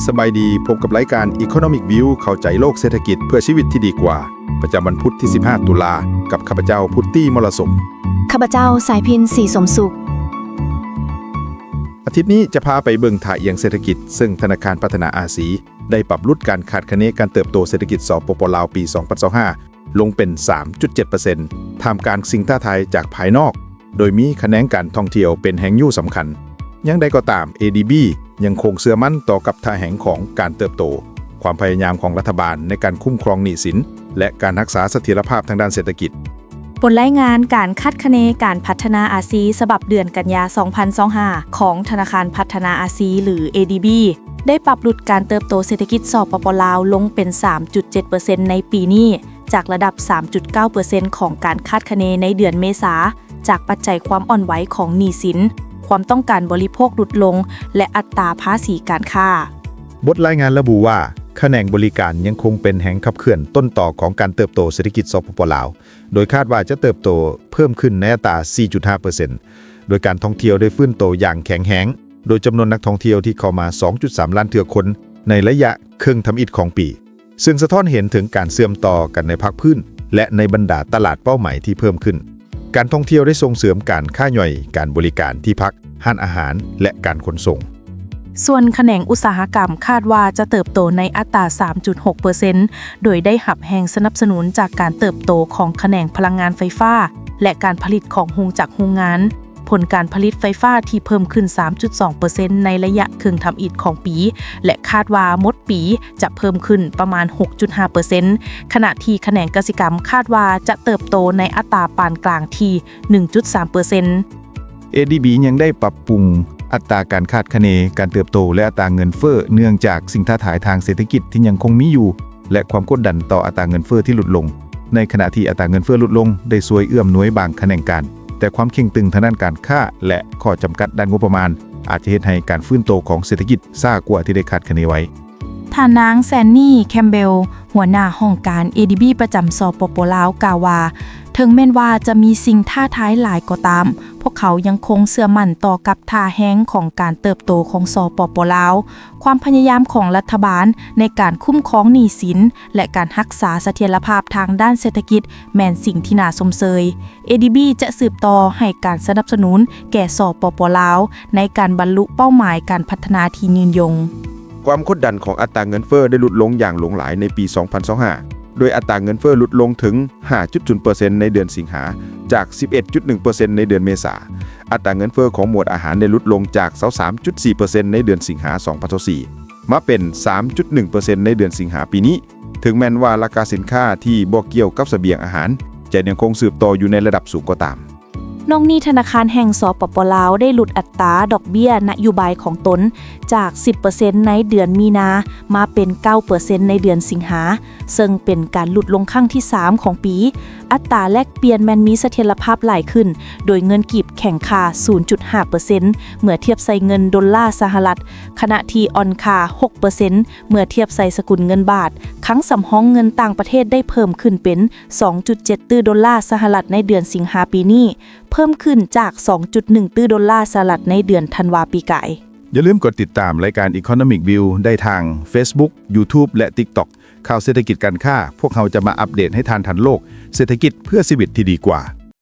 ສະບາຍດີ, ພົບກັບລາຍການ Economic View ເຂົ້າໃຈໂລກເສດຖະກິດເພື່ອຊີວິດທີ່ດີກວ່າ, ປະຈຳວັນພຸດທີສິບຫ້າ ຕຸລາ, ກັບຂ້າພະເຈົ້າ ພຸດຕີ ມໍລະສົມ. ຂ້າພະເຈົ້າ ສາຍພິນ ສີສົມສຸກ. ອາທິດນີ້ຈະພາໄປເບິ່ງທ່າອ່ຽງເສດຖະກິດ, ເຊິ່ງທະນາຄານພັດທະນາອາຊີ ໄດ້ປັບຫຼຸດການຄາດຄະເນການເຕີບໂຕເສດຖະກິດ ສປປ ລາວ ປີສອງພັນຊາວຫ້າ ລົງເປັນສາມຈຸດເຈັດເປີເຊັນ ທ່າມກາງສິ່ງທ້າທາຍຈາກພາຍນອກ, ໂດຍມີຂະແໜງການທ່ອງທ່ຽວເປັນແຮງຍູ້ສຳຄັນ. ຢ່າງໃດກໍຕາມ, ເອດີບີ ຍັງຄົງເຊື່ອໝັ້ນຕໍ່ກັບທ່າແຮງຂອງການເຕີບໂຕ, ຄວາມພະຍາຍາມຂອງລັດຖະບານໃນການຄຸ້ມຄອງໜີ້ສິນ ແລະ ການຮັກສາສະຖຽນລະພາບທາງດ້ານເສດຖະກິດ. ບົດລາຍງານການຄາດຄະເນການພັດທະນາອາຊີສະບັບເດືອນກັນຍາ ສອງພັນຊາວຫ້າ ຂອງທະນາຄານພັດທະນາອາຊີ ຫຼື ເອດີບີ ໄດ້ປັບຫຼຸດການເຕີບໂຕເສດຖະກິດ ສປປ ລາວ ລົງເປັນສາມຈຸດເຈັດເປີເຊັນໃນປີນີ້ ຈາກລະດັບສາມຈຸດເກົ້າເປີເຊັນຂອງການຄາດຄະເນໃນເດືອນເມສາ, ຈາກປັດໄຈຄວາມອ່ອນໄຫວຂອງໜີ້ສິນ, ຄວາມຕ້ອງການບໍລິໂພກຫຼຸດລົງ ແລະ ອັດຕາພາສີການຄ້າ. ບົດລາຍງານລະບຸວ່າ ຂະແໜງບໍລິການຍັງຄົງເປັນແຮງຂັບເຄື່ອນຕົ້ນຕໍຂອງການເຕີບໂຕເສດຖະກິດ ສປປ ລາວ, ໂດຍຄາດວ່າຈະເຕີບໂຕເພີ່ມຂຶ້ນໃນອັດຕາສີ່ຈຸດຫ້າເປີເຊັນ ໂດຍການທ່ອງທ່ຽວໄດ້ຟື້ນໂຕຢ່າງແຂງແຮງ, ໂດຍຈຳນວນນັກທ່ອງທ່ຽວທີ່ເຂົ້າມາສອງຈຸດສາມລ້ານເທື່ອຄົນໃນໄລຍະເຄິ່ງທຳອິດຂອງປີ, ເຊິ່ງສະທ້ອນເຫັນເຖິງການເຊື່ອມຕໍ່ກັນໃນພາກພື້ນ ແລະ ໃນບັນດາຕະຫຼາດເປົ້າໝາຍທີ່ເພີ່ມຂຶ້ນ. ການທ່ອງທ່ຽວໄດ້ສົ່ງເສີມການຄ້າຍ່ອຍ, ການບໍລິການ, ທີ່ພັກ, ຮ້ານອາຫານ ແລະ ການຂົນສົ່ງ. ສ່ວນຂະແໜງອຸດສາຫະກຳຄາດວ່າຈະເຕີບໂຕໃນອັດຕາສາມຈຸດຫົກເປີເຊັນ ໂດຍໄດ້ຮັບແຮງສະໜັບສະໜູນຈາກການເຕີບໂຕຂອງຂະແໜງພະລັງງານໄຟຟ້າ ແລະ ການຜະລິດຂອງໂຮງຈັກໂຮງງານ. ຜົນການຜະລິດໄຟຟ້າທີ່ເພີ່ມຂຶ້ນສາມຈຸດສອງເປີເຊັນໃນໄລຍະເຄິ່ງທຳອິດຂອງປີ ແລະ ຄາດວ່າໝົດປີຈະເພີ່ມຂຶ້ນປະມານຫົກຈຸດຫ້າເປີເຊັນ, ຂະນະທີ່ຂະແໜງກະສິກຳຄາດວ່າຈະເຕີບໂຕໃນອັດຕາປານກາງທີ່ໜຶ່ງຈຸດສາມເປີເຊັນ. ເອດີບີ ຍັງໄດ້ປັບປຸງອັດຕາການຄາດຄະເນການເຕີບໂຕ ແລະ ອັດຕາເງິນເຟີ້ ເນື່ອງຈາກສິ່ງທ້າທາຍທາງເສດຖະກິດທີ່ຍັງຄົງມີຢູ່ ແລະ ຄວາມກົດດັນຕໍ່ອັດຕາເງິນເຟີ້ທີ່ຫຼຸດລົງ. ໃນຂະນະທີ່ອັດຕາເງິນເຟີ້ຫຼຸດລົງໄດ້ຊ່ວຍເອື້ອອຳນວຍບາງຂະແໜງການ, ແຕ່ຄວາມເຄັ່ງຕຶງທາງດ້ານການຄ້າ ແລະ ຂໍ້ຈຳກັດດ້ານງົບປະມານ ອາດຈະເຮັດໃຫ້ການຟື້ນໂຕຂອງເສດຖະກິດຊ້າກວ່າທີ່ໄດ້ຄາດຄະເນໄວ້. ທ່ານນາງ ແຊນນີ ແຄມເບລ ຫົວໜ້າຫ້ອງການ ເອດີບີ ປະຈຳ ສປປ ລາວ ກ່າວວ່າ ເຖິງແມ່ນວ່າຈະມີສິ່ງທ້າທາຍຫຼາຍກໍຕາມ, ພວກເຂົາຍັງຄົງເຊື່ອໝັ້ນຕໍ່ກັບທ່າແຮງຂອງການເຕີບໂຕຂອງ ສປປ ລາວ, ຄວາມພະຍາຍາມຂອງລັດຖະບານໃນການຄຸ້ມຄອງໜີ້ສິນ ແລະ ການຮັກສາສະຖຽນລະພາບທາງດ້ານເສດຖະກິດແມ່ນສິ່ງທີ່ໜ້າຊົມເຊີຍ. ເອດີບີ ຈະສືບຕໍ່ໃຫ້ການສະໜັບສະໜູນແກ່ ສປປ ລາວ ໃນການບັນລຸເປົ້າໝາຍການພັດທະນາທີ່ຍືນຍົງ. ຄວາມກົດດັນຂອງອັດຕາເງິນເຟີ້ໄດ້ຫຼຸດລົງຢ່າງຫຼວງຫຼາຍໃນປີສອງພັນຊາວຫ້າ ໂດຍອັດຕາເງິນເຟີ້ຫຼຸດລົງເຖິງຫ້າຈຸດສູນເປີເຊັນໃນເດືອນສິງຫາ ຈາກສິບເອັດຈຸດໜຶ່ງເປີເຊັນໃນເດືອນເມສາ. ອັດຕາເງິນເຟີ້ຂອງໝວດອາຫານໄດ້ຫຼຸດລົງຈາກຊາວສາມຈຸດສີ່ເປີເຊັນໃນເດືອນສິງຫາສອງພັນຊາວສີ່ ມາເປັນສາມຈຸດໜຶ່ງເປີເຊັນໃນເດືອນສິງຫາປີນີ້, ເຖິງແມ່ນວ່າລາຄາສິນຄ້າທີ່ບໍ່ກ່ຽວກັບສະບຽງອາຫານຈະຍັງຄົງສືບຕໍ່ຢູ່ໃນລະດັບສູງກໍຕາມ. ນອກນີ້, ທະນາຄານແຫ່ງ ສປປ ລາວ ໄດ້ຫຼຸດອັດຕາດອກເບ້ຍນະໂຍບາຍຂອງຕົນຈາກສິບເປີເຊັນໃນເດືອນມີນາ ມາເປັນເກົ້າເປີເຊັນໃນເດືອນສິງຫາ, ເຊິ່ງເປັນການຫຼຸດລົງຄັ້ງທີສາມຂອງປີ. ອັດຕາແລກປ່ຽນແມ່ນມີສະຖຽນລະພາບຫຼາຍຂຶ້ນ, ໂດຍເງິນກີບແຂງຄ່າສູນຈຸດຫ້າເປີເຊັນເມື່ອທຽບໃສ່ເງິນໂດລາສະຫະລັດ, ຂະນະທີ່ອ່ອນຄ່າຫົກເປີເຊັນເມື່ອທຽບໃສ່ສະກຸນເງິນບາດ. ຄັງສຳຮອງເງິນຕ່າງປະເທດໄດ້ເພີ່ມຂຶ້ນເປັນສອງຈຸດເຈັດຕື້ໂດລາສະຫະລັດໃນເດືອນສິງຫາປີນີ້, ເພີ່ມຂຶ້ນຈາກສອງຈຸດໜຶ່ງຕື້ໂດລາສະຫະລັດໃນເດືອນທັນວາປີກາຍ. ຢ່າລືມກົດຕິດຕາມລາຍການ Economic View ໄດ້ທາງ Facebook, YouTube ແລະ TikTok. ຂ່າວເສດຖະກິດການຄ້າ, ພວກເຮົາຈະມາອັບເດດໃຫ້ທ່ານທັນໂລກເສດຖະກິດເພື່ອຊີວິດທີ່ດີກວ່າ.